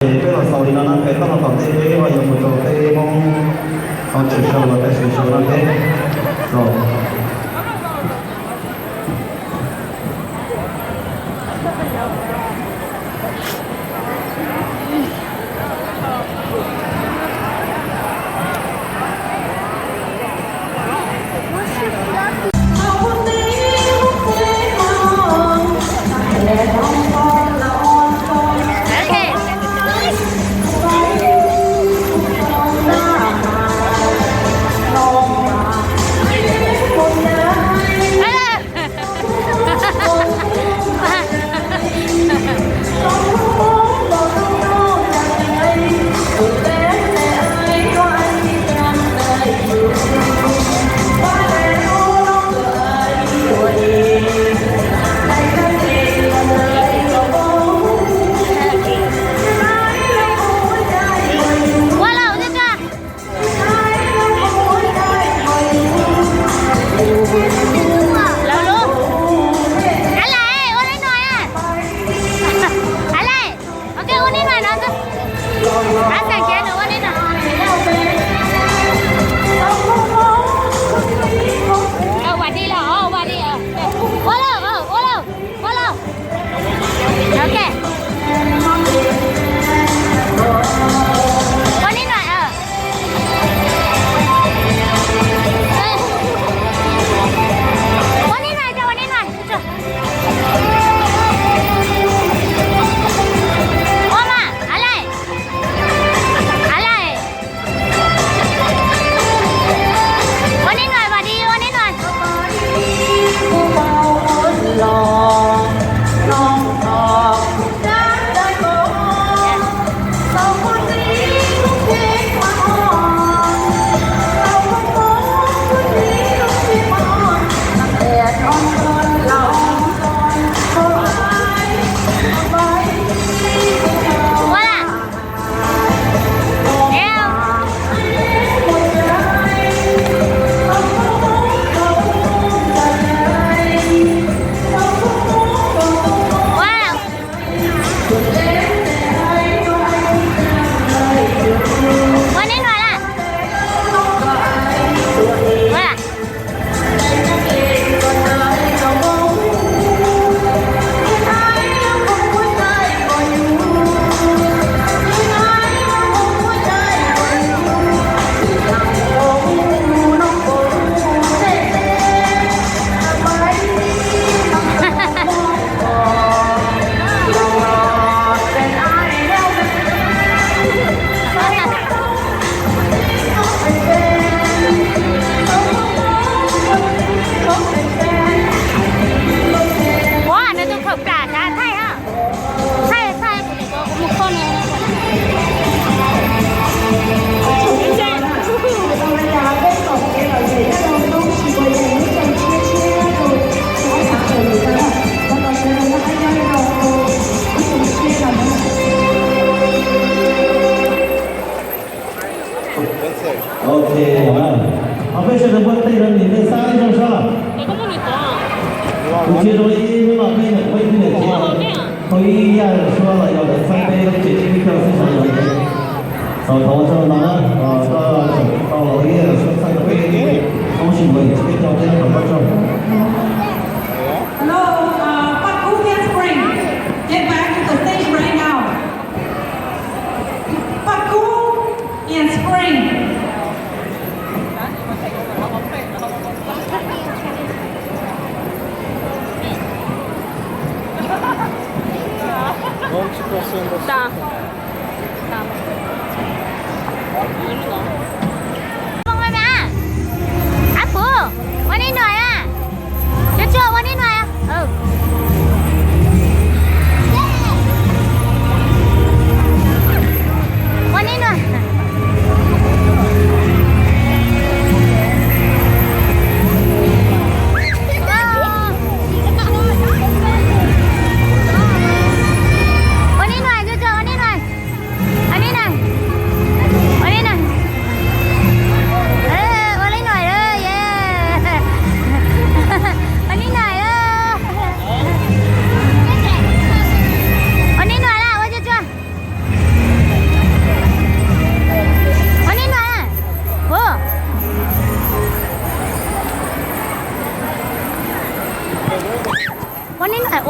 Ces peb los xaus li no na, peb tau los tom ntej peb yuav mus rau peb Hmoob tseem sau los peb sawv sau no peb los. Ua lawm, ua lawm. Ab Lais, ua li no na. Ab Lais, ok, ua li no no. Ab Xeem Kiav, ua li no. Ua li los, ua li, ua lawm, ua lawm, ua lawm. Ok. Ua li no. Ua li no, ua li no. Ua mas, Ab Lais. Ab Lais. Ua li no mas di, ua li no. Ua, nws tus khaws plam xav thaij ha. Thaij, thaij, kuv mus kho nws. Ok, ho peb sawv daws npuaj tej rau niam tej xab ib zaug soj. Kuv cia rau ib hnub no peb nyuam qhuav ib tug niam txiv tau ib yam suab los yog lawv txhawb peb tsev tsis pib rau xwb sawv daws. Xav thov ua tsaug no na, koj tseem tau los ib yam suab txhawb rau peb Hmoob sib npuav yim tsis peb caug thiab thov koj tsaug. Hello, uh, Paj Kub Ian Spring, get back to the stage right now. Paj Kub Ian Spring. Ab Pub, ua li no na. Cuaj cuaj, ua li no. Ua li no.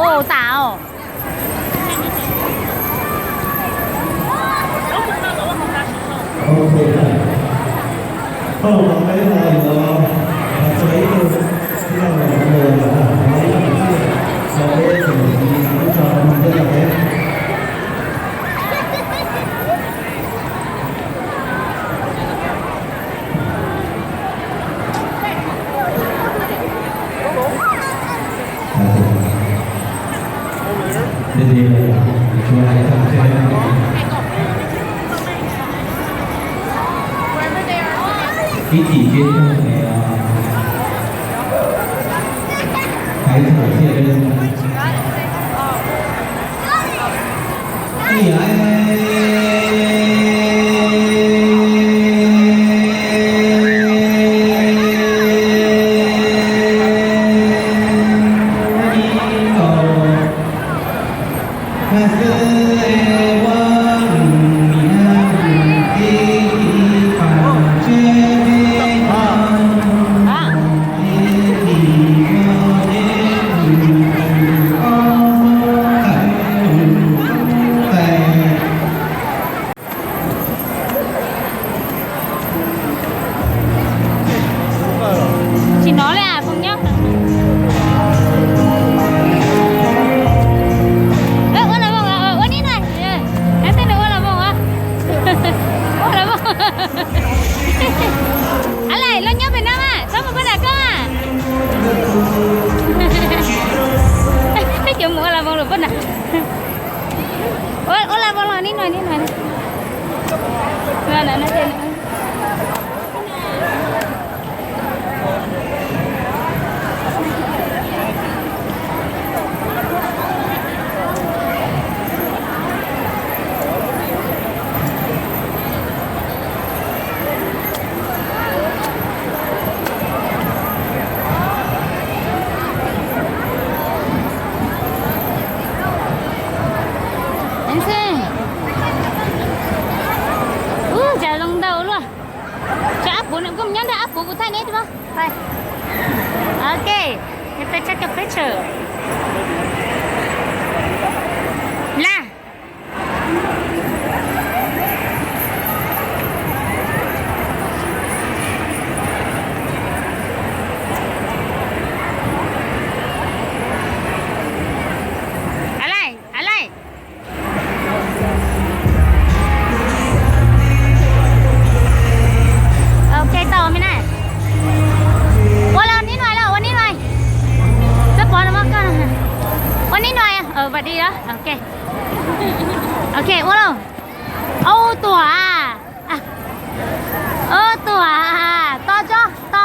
Ua tas os. Ib chim peb caug ne, hais txog thiaj li. Tsis hnov li as, foom nyob. Ua las voos, ua nib na. Tej nws ua las voos, ua las voos. Alaim, los nyob pem no mas, txhob mus poj nram koj. Cov mus ua las voos lawm poj nram. Ua las voos los nib no, nib no. Ub, cas zoo ntau luaj. Tsam ab puv, koj mus nyob nrog ab puv kuv thaij neb tso. Ok, peb take a picture. Laj. Alaim, alaim. Ok, tau me na. Ua los nib nuav los, ua nib nuav. Txawj pov no muab koj. Ua nib nuav, vas di os. Ok. Ok, ua los. Au tuam. Au tuam, to tso, to.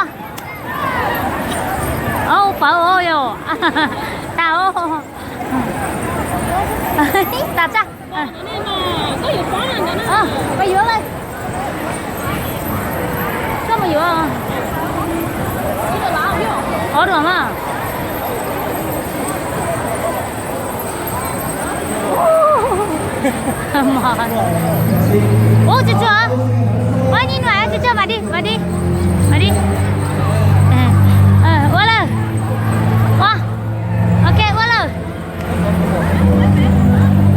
Au pawv yom. Tas, tas tsa. Koj yuav lawm. Koj mus yuav. Ob ruam mas. Ub, tsuag tsuag. Ua nib nuav, tsuag tsuag, mas di, mas di, mas di. Ua lawm. Ua. Ok, ua lawm.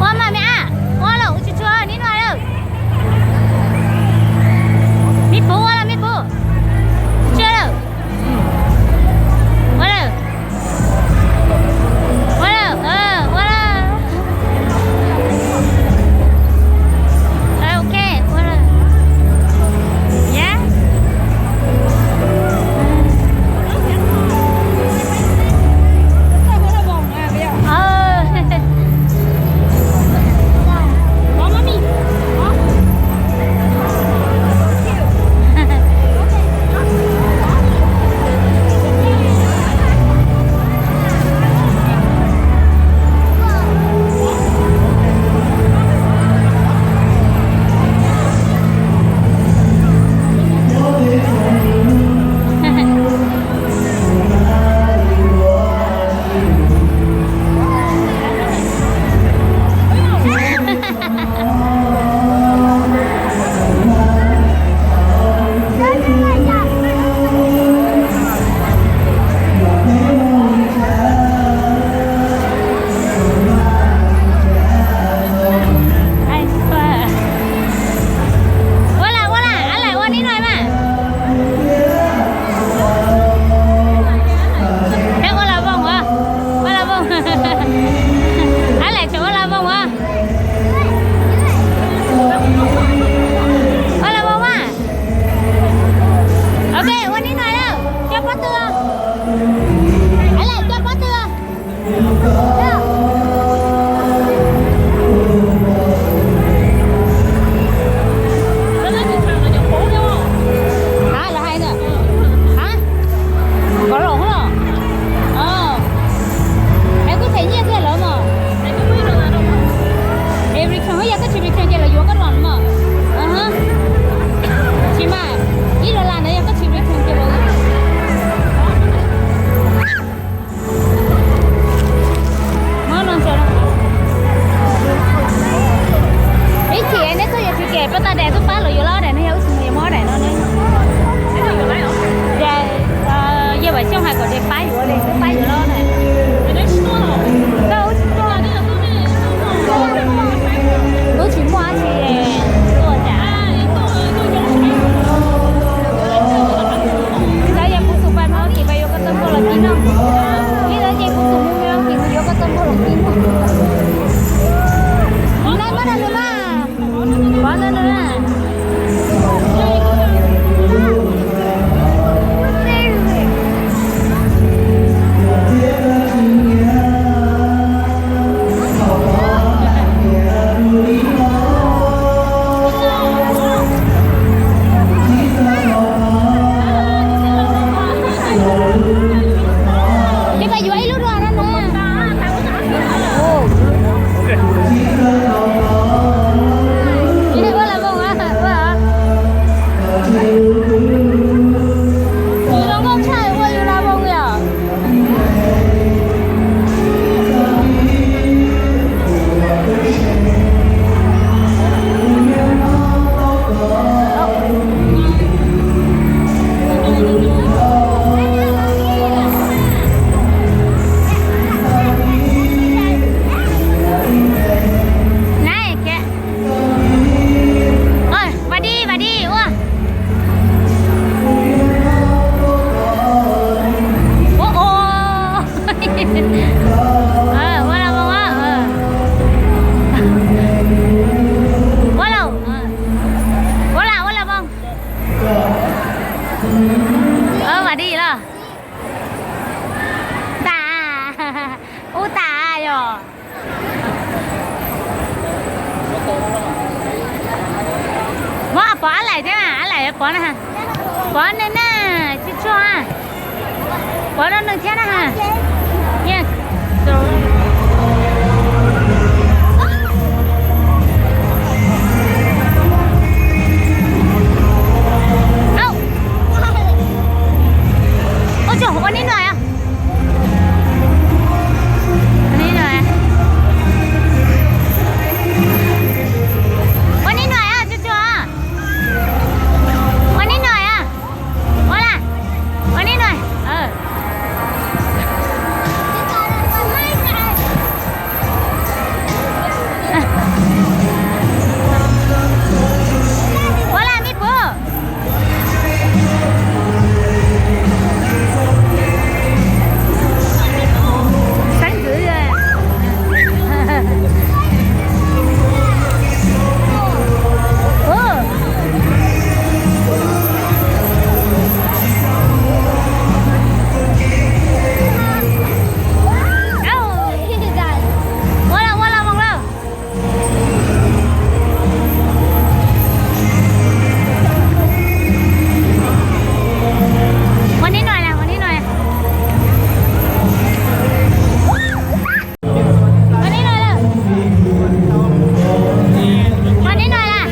Ua mas me ab, ua lawm, ua tsuag tsuag nib nuav lawm. Me puv, ua lawm me puv. Tsuag lawm. Ua lawm. Ua lawm, ua lawm. Ok, ua lawm. Yes. Pov na, pov neeg na, tsis tshua, pov rau nws thiab na ha. Yes. Ua tsaug, ua nib nuav. Ua nib nuav, ua nib nuav, tsuag tsuag. Ua nib nuav, ua la, ua nib nuav. Ua la mib puv. Xeeb ntxwv. Ua los, ua los moog lauj. Ua nib nuav, ua nib nuav. Ua nib nuav lawm. Ua nib nuav lawm.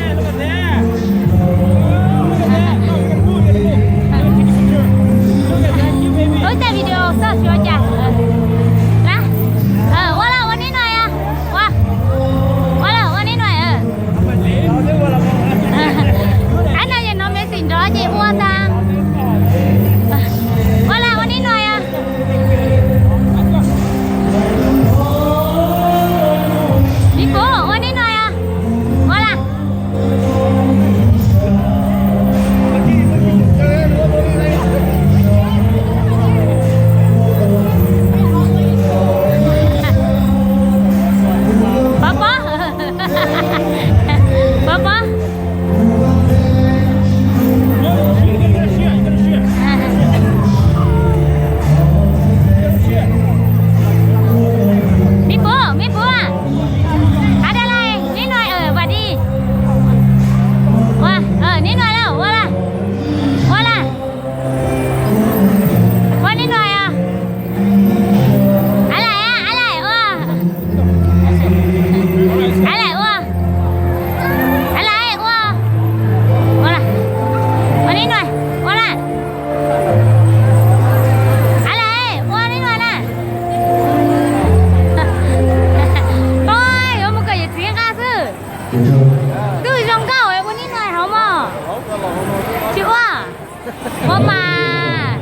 Ua tej video xwb tsis ua cas. Ua los ua nib nuav os. Ua, ua los ua nib nuav. Ab no yog no me xim nrov ces ua tas. Ua los ua nib nuav os. Mib puv, ua nib nuav os. Ua los. Pov pov. Pov pov. Mib puv, mib puv. Ab da lais, nib nuav, vas di. Ua, nib nuav lawm, ua la. Ua la. Ua nib nuav os. Ab lais, ab lais ua. Ab lais ua. Ab lais ua. Ua la. Ua nib nuav, ua la. Ab lais ua nib nuav na. Koj yuav mus kawm yawm txiv nqa xwb. Twb zoo nkauj ua nib nuav hauv mog. Tsis ua. Ua mas.